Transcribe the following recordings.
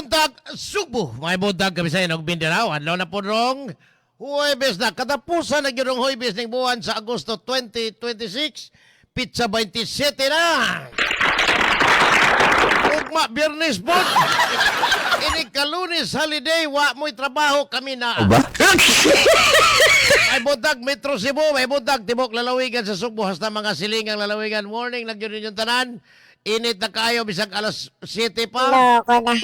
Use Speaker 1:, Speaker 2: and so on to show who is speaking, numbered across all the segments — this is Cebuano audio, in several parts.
Speaker 1: buntag, Sugbo. May buntag kami sa inyong Mindanao. Adlaw na po rong Huwebes na. Katapusan na gyud ang Huwebes ng buwan sa Agosto 2026. Pizza 27 na. Ugma, Biyernes po. Ini kalunes holiday, wa mo'y trabaho kami na.
Speaker 2: Ba?
Speaker 1: May buntag Metro Cebu, may buntag tibok lalawigan sa Sugbo hasta mga silingang lalawigan. Warning lang yun inyong tanan. Init na kayo bisag alas 7 pa.
Speaker 3: Loko na.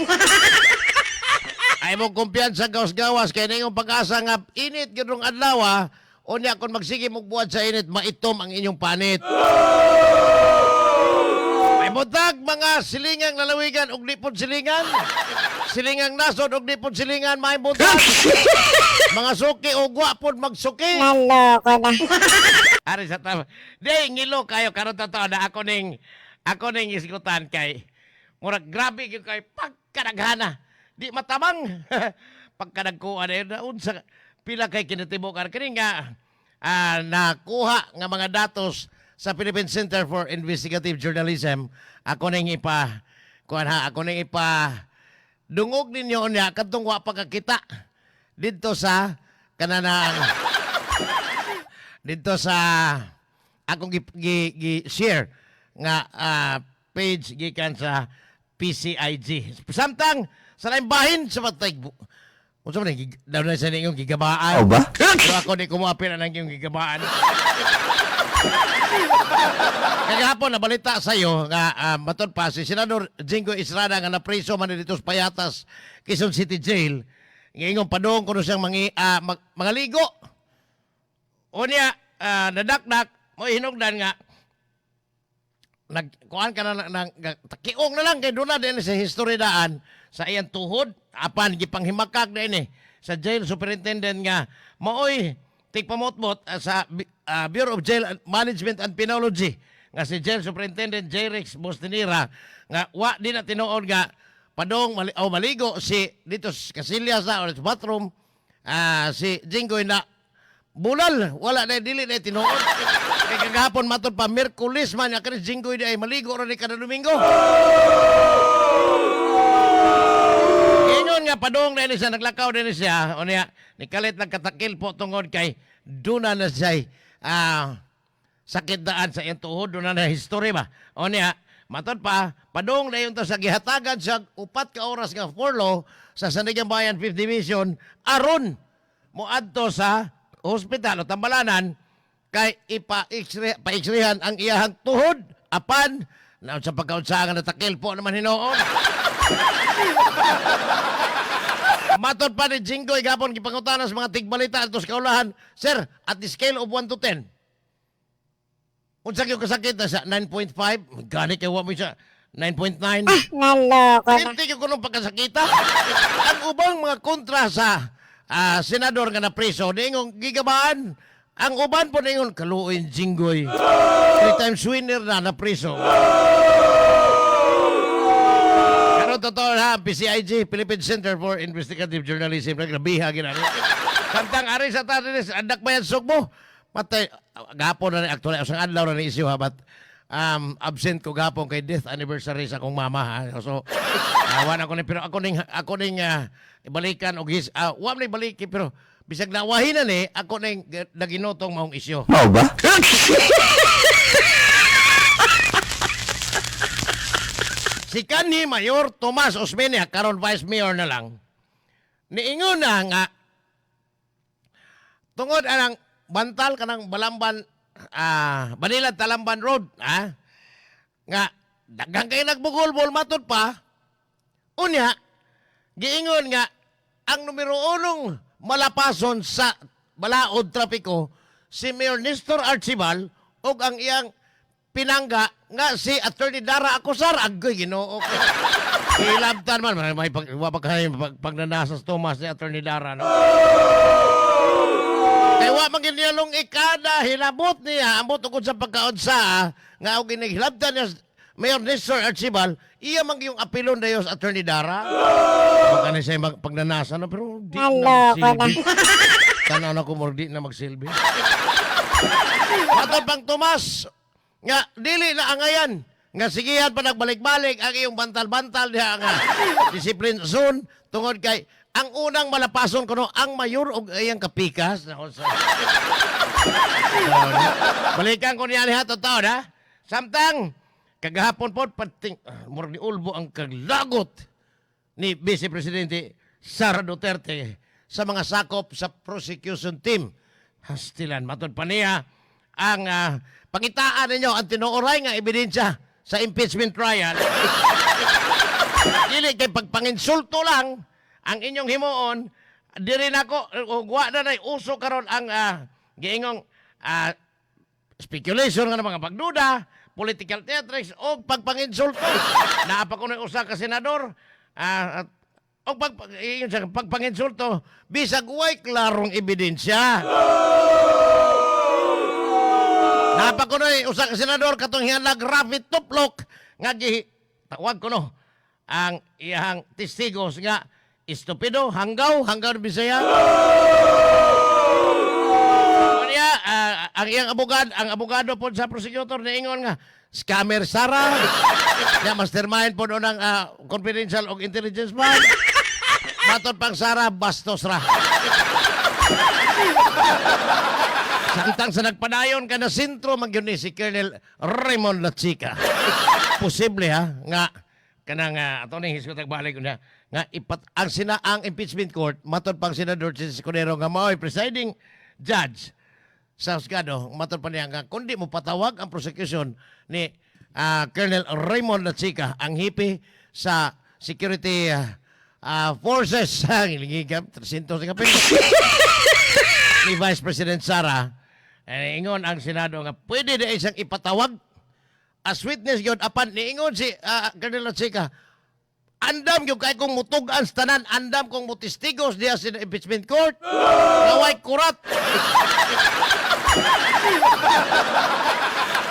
Speaker 1: Ay mo kumpiyansa gawas-gawas kay ningong pag-asa nga init gyud rong adlaw ah. Unya kung magsige mong buhat sa init, maitom ang inyong panit. May buntag mga silingang lalawigan ug di pod silingan. Silingang nasod ug di pod silingan, may buntag. Mga suki ug wa pod magsuki.
Speaker 3: Naloko na.
Speaker 1: Ari sa tama. Di, ngilo kayo karon totoo na ako ning isgutan kay murag grabe gyud kay pagkadaghana. Di matamang pagkadagkuan na yun na unsa pila kay kinatibukan kini nga nakuha nga mga datos sa Philippine Center for Investigative Journalism. Ako ning ipa kuan ha, ako ning ipa dungog ninyo unya kadtong wa pa kakita didto sa kananang dito sa akong gi share nga page gikan sa PCIG. Samtang sa laing bahin sa matay unsa man ni daw na sa niyong gigabaan.
Speaker 2: O ba?
Speaker 1: Pero ako di kumuapil na ng iyong gigabaan. Kagahapon nabalita sa iyo nga matod pa si Senador Jingo Estrada nga napriso man dito sa Payatas, Quezon City Jail. Ngayong padung kuno siyang mga ligo. Unya, nadakdak, mo hinugdan nga, nagkuan ka na, na, na takiong na lang kay doon na din sa history daan sa iyang tuhod apan gipanghimakag na ini sa jail superintendent nga maoy tigpamotmot sa Bureau of Jail Management and Penology nga si Jail Superintendent Jrex Bostinera nga wa di na tinuod nga padong o maligo si dito sa Casillas na or sa bathroom si Jinggoy na bulal, wala na dili na tinuod. Kay kagahapon matod pa Miyerkules man nga kani Jinggoy di ay maligo ra ni kada Domingo. Ingon nga padung na ini siya naglakaw din siya unya nikalit lang katakil po tungod kay duna na siya sakit daan sa iyang tuhod, duna na history ba. Unya matod pa padung na yun to sa gihatagan siya 4 ka oras nga furlough sa Sandiganbayan 5th Division aron moadto sa hospital o tambalanan kay ipa-x-ray pa-x-rayhan ang iyahang tuhod apan na sa pagkaunsa nga natakil po naman hinuon. Matod pa ni Jinggoy gapon gipangutana sa mga tigbalita ato sa kaulahan, "Sir, at the scale of 1 to 10, unsa gyud kasakit na sa 9.5?" Gani kay wa mo siya 9.9.
Speaker 3: Naloko na.
Speaker 1: Hindi ko kunong pagkasakita. Ang ubang mga kontra sa senador nga napriso, niingong gigabaan. Ang uban po niingon, kaluoy Jinggoy. Three times winner na napriso. Pero totoo na, PCIG, Philippine Center for Investigative Journalism, naglabiha ginani. Samtang ari sa tatinis, andak ba yan Sugbo? Matay, gapon na ni, actually, usang adlaw na ni issue ha, but absent ko gapon kay death anniversary sa akong mama ha. So, wala ko ni, pero ako ning ibalikan og his, wa man ni baliki, pero bisag nawahin na ni, ako ning naginotong maong isyu.
Speaker 2: Mao ba?
Speaker 1: Si kanhi Mayor Tomas Osmeña, karon Vice Mayor na lang, niingon na nga, tungod anang bantal kanang Balamban, Banilad Talamban Road, nga, daghan kay nagbugol-bol matod pa, unya, giingon nga, ang numero unong malapason sa balaod trapiko, si Mayor Nestor Archival ug ang iyang pinangga nga si Attorney Dara Acosar. Agoy Ginoo ko. Hilabtan man may pag wa pa kay pagnanasas Tomas ni Attorney Dara no. Kay wa man gyud niya long ikada hilabot niya ambot ugod sa pagkaunsa nga og ginhilabtan niya Mayor Nestor Archival iya man yung apilon dayon sa Attorney Dara. Baka na siya pagnanasa no pero di na
Speaker 3: Naloko na.
Speaker 1: magsilbi. Tanaw na ko mo di na magsilbi. Matod pang Tomas nga dili na angayan Nga sigihan pa nagbalik-balik ang iyong bantal-bantal diha nga discipline zone tungod kay ang unang malapason kuno ang mayor og iyang kapikas. Nako, balikan ko niya niya totoo ha. Samtang kagahapon po pating murag ni ulbo ang kaglagot ni Vice Presidente Sara Duterte sa mga sakop sa prosecution team. Hastilan, matod pa niya ang pangitaan ninyo ang tinuoray nga ebidensya sa impeachment trial. Dili kay pagpanginsulto lang ang inyong himuon, diri nako ug wa na nay uso karon ang giingong speculation nga ng mga pagduda, political theatrics o pagpanginsulto. Naa pa kuno usa ka senador at og ingon siya, pagpanginsulto bisag way klarong ebidensya. Naa pa kuno usa ka senador katong hianlag Raffy Tuplok nga gi tawag kuno ang iyang testigos nga estupido, hanggaw, hanggaw Bisaya. Niya, ang iyang abogado, ang abogado po sa prosecutor niingon nga scammer Sara. Niya mastermind po ng confidential og intelligence fund. Matod pang Sara, bastos ra. Samtang sa nagpadayon ka na sentro magyun ni si Colonel Raymond Lachica. Posible ha nga kanang ato ning hisgot balik na nga ipat ang sina ang impeachment court matod pang Senador Chiz Escudero nga mao'y presiding judge sa husgado, matod pa niya nga kundi mo patawag ang prosecution ni Colonel Raymond Lachica, ang hepe sa security forces, ang ilingigam 300 sa kapil ni Vice President Sara, eh, ingon ang Senado nga pwede na isang ipatawag as witness gyud, apan niingon si Colonel Lachica, andam gyud kay kong mutug-an sa tanan, andam kong mutestigos diha sa impeachment court nga way kurat.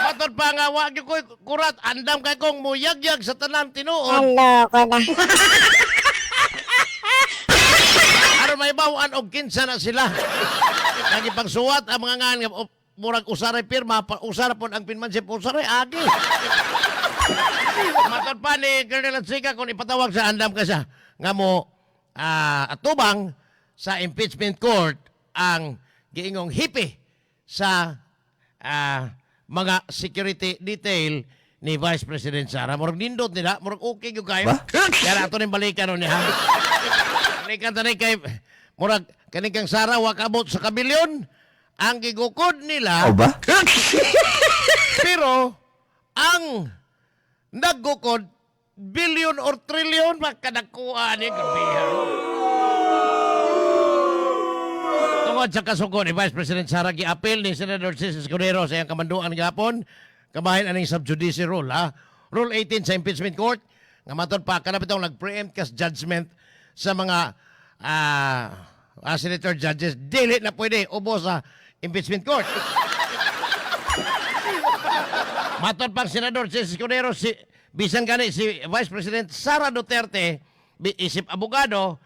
Speaker 1: Matod pa nga wa gyud ko'y kurat, andam kay kong muyagyag sa tanan tinuod
Speaker 3: Naloko na.
Speaker 1: Aron mahibaw-an og kinsa na sila. Nagipangsuwat ang mga ngan nga murag usaray pirma, usara pon ang penmanship, usaray agi. Matod pa ni Colonel Lachica, kung ipatawag sa andam ka siya nga mo atubang sa impeachment court ang giingong hepe sa mga security detail ni Vice President Sara. Murag nindot nila, murag okay gyud kayo. Kaya ato ning balikan nun niya. Balikan tanay kay murag kani kang Sara wa kabot sa kabilyon ang gigukod nila.
Speaker 2: O ba?
Speaker 1: Pero ang naggukod billion or trillion makadakuha ni grabehan. Tungod sa kasuko ni Vice President Sara, giapil ni Senator Chiz Escudero sa iyang kamanduan gapon kabahin aning sub judice rule ha. Rule 18 sa impeachment court nga matod pa kanapitong nag-preempt kas judgment sa mga senator judges, dili na pwede ubos sa impeachment court. Matod pang Senador Chiz Escudero, si bisan gani si Vice President Sara Duterte isip abogado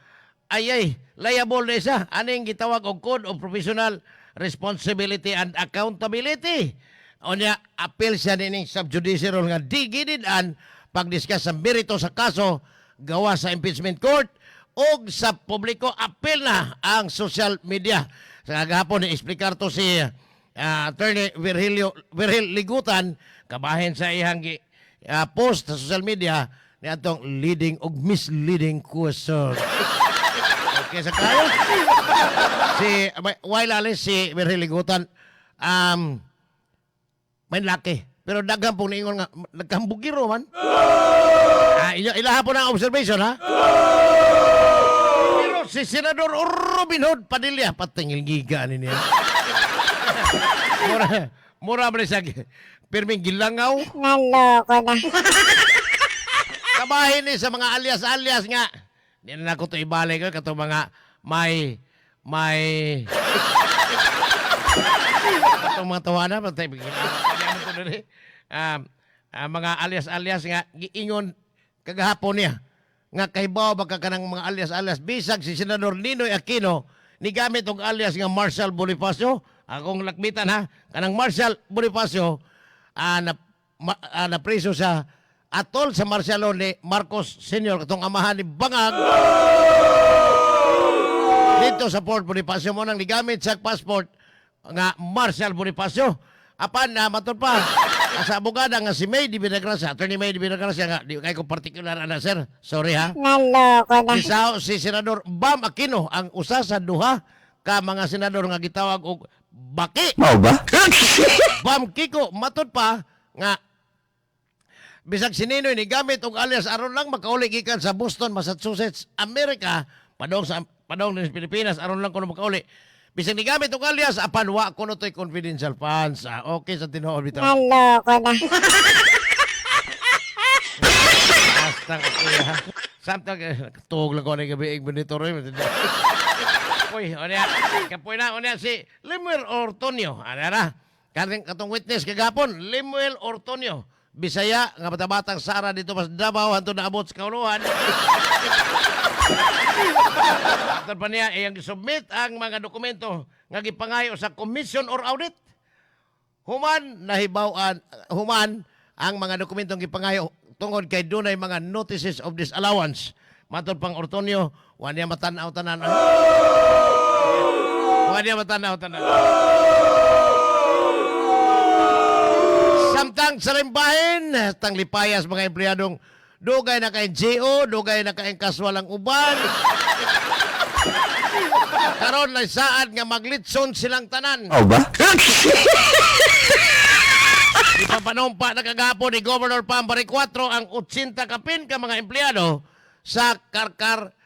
Speaker 1: ay liable na siya aning gitawag og Code of Professional Responsibility and Accountability. Unya appeal siya nining sub judice rule nga di gidid-an pagdiscuss sa merito sa kaso gawa sa impeachment court og sa publiko, appeal na ang social media. Sa kagahapon ni explicar to si Attorney Virgilio Virgil Ligutan kabahin sa iyang post sa social media ni atong leading og misleading question. Okay sa kayo. Si while alis si Virgil Ligutan may laki pero daghan pong niingon nga nagkambugiro man. Ilaha po na ang observation ha. Pero si Senador Robin Hood Padilla patingil giga ni niya. Mura mura ba siya pirming gilangaw.
Speaker 3: Naloko na.
Speaker 1: Kabahin ni sa mga alias-alias nga. Di na nako to ibalik ko katong mga may may katong mga tawana patay to diri. Mga alias-alias nga giingon kagahapon niya nga kahibaw ba ka kanang mga alias-alias bisag si Senador Ninoy Aquino ni gamit og alias nga Marshal Bonifacio. Akong lakbitan ha, kanang Marshal Bonifacio na napriso sa atol sa martial law ni Marcos Sr. katong amahan ni Bangag dito sa Fort Bonifacio mo nang gigamit sa passport nga Marcial Bonifacio. Apan na matod pa sa abogada nga si May Di Vinagracia, Attorney May Di Vinagracia nga di kay ko particular ana, sir. Sorry ha.
Speaker 3: Naloko na.
Speaker 1: Gisaw si Senador Bam Aquino ang usa sa duha ka mga senador nga gitawag og baki.
Speaker 2: Mao ba?
Speaker 1: Bam Kiko, matod pa nga bisag si Ninoy ni gamit og alias aron lang makauli gikan sa Boston, Massachusetts, Amerika, padong din sa Pilipinas aron lang kuno makauli. Bisag ni gamit og alias apan wa kuno toy confidential funds. Ah, okay sa tinuod bitaw.
Speaker 3: Naloko na.
Speaker 1: Basta ka, kuya. Samtang tuog lang ko na gabi ig benito roy. Uy, unya, kapoy na unya si Lemuel Ortonio. Ano na? Kaning katong witness kagapon, Lemuel Ortonio. Bisaya nga batabatang Sara dito pas Davao hantod naabot sa kauluhan. Atol pa niya iyang gisubmit ang mga dokumento nga gipangayo sa commission or audit. Human nahibaw-an human ang mga dokumentong gipangayo tungod kay dunay mga notices of disallowance. Matod pang Ortonio, wa niya matan-aw tanan. Wa niya matan-aw tanan. Samtang sa limbahin, tanglipayas mga empleyadong dugay na kay GO, dugay na kay kaswal ang uban. Karon lay saad nga maglitson silang tanan.
Speaker 2: Mao ba?
Speaker 1: Ipapanumpa na kagapon ni Governor Pam Baricuatro ang 80 kapin ka mga empleyado sa Karkar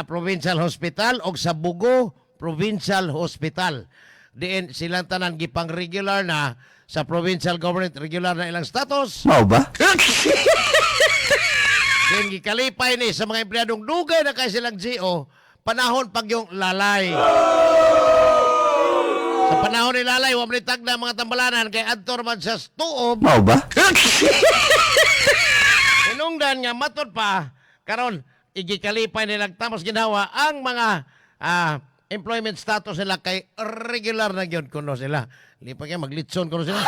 Speaker 1: Provincial Hospital o sa Bugo Provincial Hospital. Diin silang tanan gipang regular na sa provincial government, regular na ilang status.
Speaker 2: Mao ba?
Speaker 1: Diin gikalipay ni sa mga empleyadong dugay na kay silang GO panahon pag yung lalay. Sa panahon ni Lalay, wa man tagna mga tambalanan kay adtor man sa tuob.
Speaker 2: Mao ba?
Speaker 1: Hinungdan nga matod pa karon igikalipay nilang tamos ginawa ang mga employment status nila kay regular na gyud kuno sila. Lipay kay maglitson kuno sila.